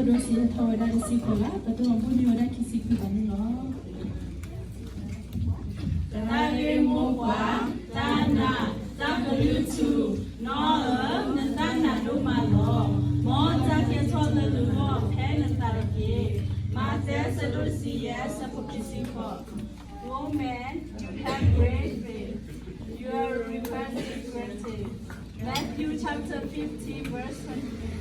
ဒိးစံးထီၣ်ဝဲဒၣ်တဆံဃိးလါ, ပတၢ်မၤဘူၣ်န့ၢ်ဝဲဒၣ်ခံဆံခွံဘးန့ၣ်လီၤ. တၢ်ဂ့ၢ်မိၢ်ပှၢ်, တၢ်နာ်, တၢ်ကလုၢ်ထူ, နီၢ်ဧၢ, နတၢ်နာ်ဒိၣ်မးလီၤ. မ်တၢ်ကဲထီၣ်လၢနဂီၢ်ဖဲနသးတက့ၢ်. မးသဲ ဆၢဒိၣ်တဆံယဲၢ် ဆၢဖိခံဆံဃိး. Woman, you have great faith. Your request is granted. Matthew chapter fifteen, verse twenty-eight.